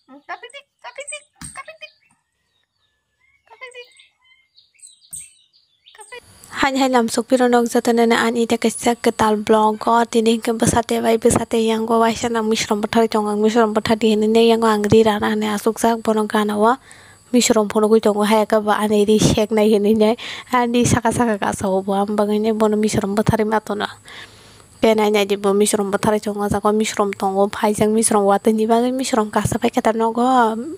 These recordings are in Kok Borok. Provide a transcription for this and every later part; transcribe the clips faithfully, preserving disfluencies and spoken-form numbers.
Kapitik, kapitik, kapitik. Kapitik. Kapitik. Haini hai lamsok piro nok joto nene ani ite kaisa kwtal vlog o tini hwnkhe bwsate bai bwsate yango waisa nang misrom bwthar tongo, ang misrom bwthar di hinwi ne yango ang ri rana hinwi achukjak bono gana o. Misrom phunugwi tongo, hai khe bo ani ri seknai hinwi nai ani saka saka kasa o bo, ang bagwi nai bono misrom bwtharwi ma tono. Penai nai di bo misrom bwtharwi tongo, o jaga o misrom tongo, phaijak misrom watwi ni bagwi misrom kasa pai khe ta nogo,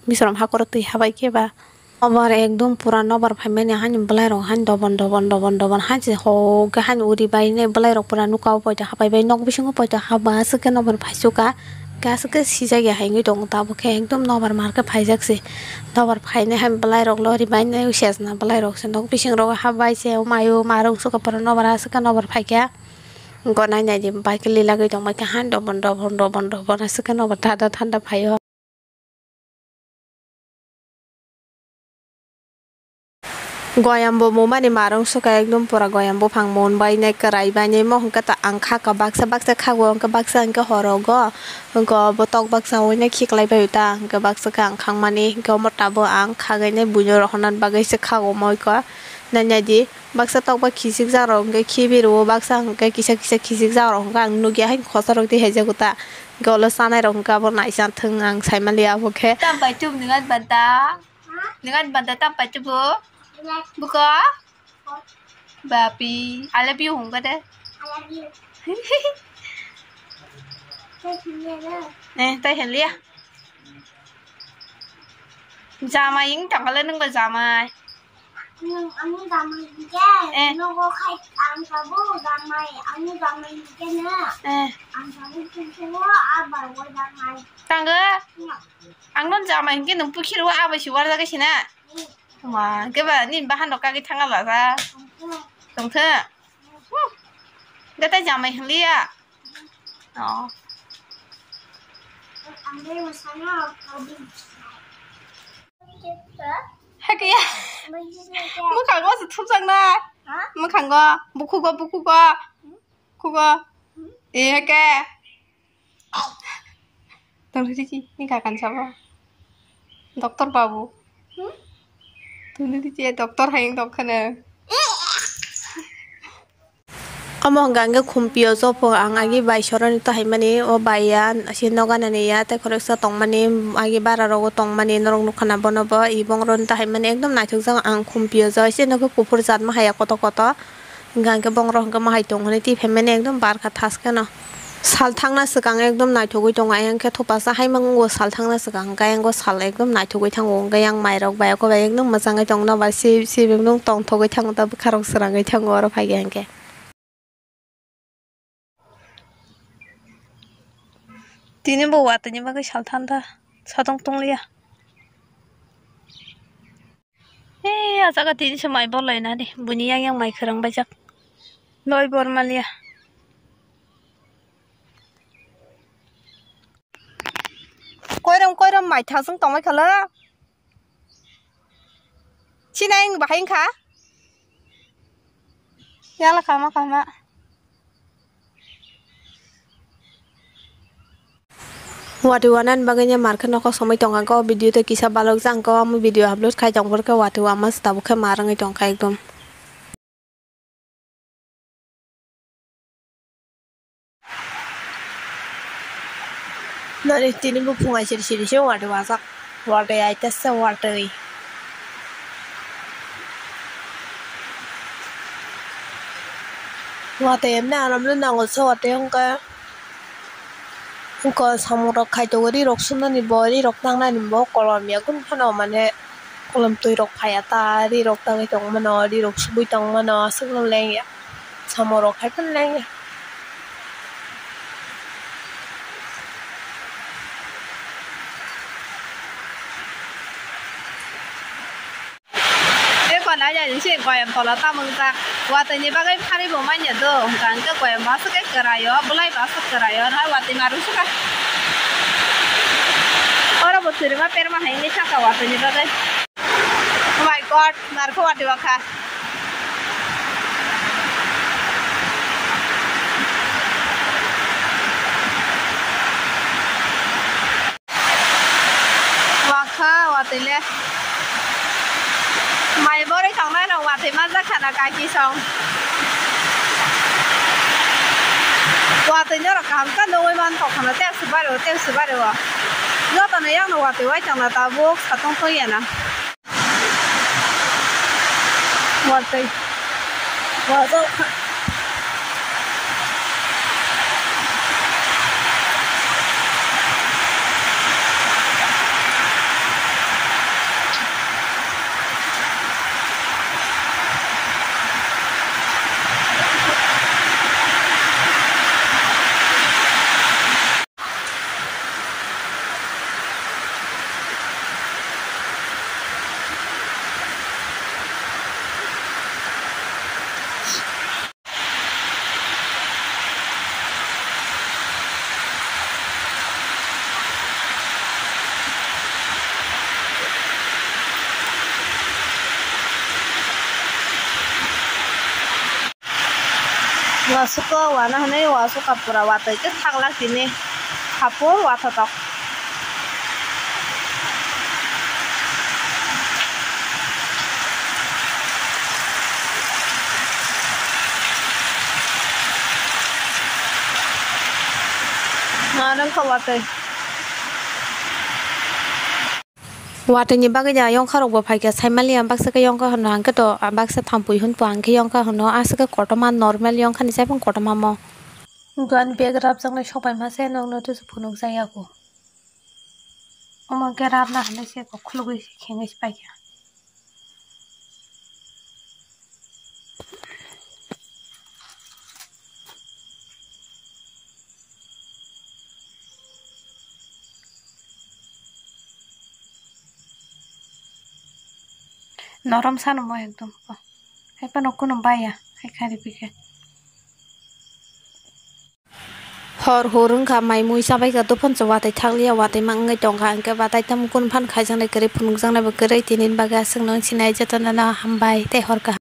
misrom hakoro twi habai khe ba. Nobar ekdom pura nobar phaimani hani bwlairok hani dobon dobon dobon dobon hai se ho khe hani uri bai nai bwlairok pura nuka o poito habai bai nok bisingo poito haba aswk khe nobar phaichukha. Hwnkhe aswk khe sijak ya hai wngwi tongo, tabuk khe ekdom nobar mar khe phaijak se. Nobar phainai hai bwlairok lori bai nai sejna bwlairok se nok bising rogo hap bai se, o mai o ma rwng sukha pore nobar aswk khe nobar phaikha. Gonai nai di bai khe lilagwi tongbai kha han dobon dobon dobon dobon aswk khe nobar thanda thanda phaio. Goyam bo mumani marung suka ekdom pura goyam buphang mun bai nai kwrai bai nai mo hwnkhe ta ang kha ka baksa baksa khago hwnkhe baksa hwnkhe horogo hwnkhe obo tok baksa hwnwi khiklai bai ta hwnkhe baksa khe ang khangmani hwnkhe omo tabuk ang khagai nai buino rohorna bagwi se khago moi kha nai nai di baksa tok bai khichik jak rok hwnkhe khibi rwo baksa hwnkhe kisa kisa khichik jak rok hwnkhe ang nukya hai khosarok twi haijago ta hwnkhe ulo chanai rok hwnkhe abo naisa thwng ang saimaliya abo khe. Tam bai chum nwngan banta. Nwngan banta tam pai chubu. Buko. Bapi. I love you hung kade. I love you. Eh, tai heliya. Jamai ing tangkale nungba jamai. Ang, ang jamai hingke, eh. Nogo khai ang sabu jamai, ang jamai hingke na. Eh. Ang sabu hingke na, abar wo jamai. Tangga? Ya. Ang non jamai hingke nung pukhiro abai si warjaga sina. Ma, keba ni bahan rok kagwi thanga laja. Tongthe. Gata jamai hinliya. Oh. Hakya. Mukhango se thupjakna. Mukhango, bukhugo, bukhugo. Khugo. Eh, ke. Tongthai di, ni kakan sabo. Doktor babu. Tongthai di, doktor hayung tongkhana. Omo hwnkha hwnkhe khumpio jopo ang agi bai soroni tahaimani, o bai ya, se noganani ya, tei khoroksa tongmani, agi bara rogo tongmani, norok nukha na bono bo, i bongroni tahaimani ekdom naithokjak ang khumpio jo, se nokhe kuphur jat ma haya koto koto. Hwnkha hwnkhe bongrok hwnkhe mahai tong hwnwi twi phaimani ekdom barkha thaskeno. Sal thangna swkang ekdom naithogwi tongo, ayang khe thopasa hai mango sal thangna swkang hwnkhe ayang o sal ekdom naithogwi thango, hwnkhe yang mairok bai oko bai ekdom mwchangwi tongno bai sip sip ekdom tongthogwi thango ta bwkharok srangwi thango oro phai khe hwnkhe. Tini bo watwi ni bagwi sal thanta satong tongliya. Ee, ah jaga tini se mai bolai nani, buini yang yang mai khwrang baijak. Loi bor maliya. Koirom koirom mai thasung tongmai khala. Sinai wng bahai wngkha. Yala kama kama. Watwi wanani bagwi nw mar khe nokho somwi tongkha, o video tei kisa balok jang khe omo video upload khai tong phuru khe watwi wama se tabuk khe mar wngwi tongkha ekdom. Nani tini buphung aisiri siri se watwi wajak, watwi aitese watwi. Watwi emne aramle nango se watwi hwnkhe. Wngkha samung rok khaitokgo, ri rok sumnani bo, ri rok tangnani bo kolom ya, kunu phano mane kolom twi rok phaiya ta, ri rok tangwi tong mano, ri rok subui tong mano, aswk no leng ya, samung rok khai phano leng ya. Tei konai jani se koyam tola tamung jak. Watwi ni bagwi pharwi bo manya do. Hwnkha hwnkhe koyam aswk khe kwraio, bwlai bo aswk kwraio, hai watwi marung sukha. Oro bo twrwima perma hai wngwi thangkha watwi ni bagwi. Oh my God, narwkhe watwi wakha. Twi le. Mai borwi tongnai rok watwi manjak khana kaki song. Watwi norok kaham khe nugwi man tong khana tei aswk bari o, tei aswk bari o. Jotono yakno watwi wai tongna tabuk satung tong ya na. Watwi. Watwi. Wasuk o wana hinwi wasuk kapura watwi khe thanglak tini hapung wathotok. Narwkha watwi. Watwi ni bagwi da yongkha rok bo phaikha, saimaliya baksa khe yongkha hwno, hwnkhe to baksa thampui hwnpo, hwnkhe yongkha hwno, aswk khe kotorma normal yongkha ni, chaiphang kotorma mo. Duan bag rapjaknai sopai masa nokno tusu phunukjak yago. Omo hwnkhe rapna hinwi se kok khulugwi se khengwi se paikha. Norom sano mo ekdom ko. Hai phano kunu baya, hai kha ripikhe. Hor hor wngkha, mai mui chabaikha, dophano se watwi thakliya, watwi ma wngwi tongkha, hwnkhe batai tamo kunu phano khaijaknai kwrwi, phunukjaknai bo kwrwi, tini bagwi aswk no wng sinai, jotono no hambai tei hor kaham.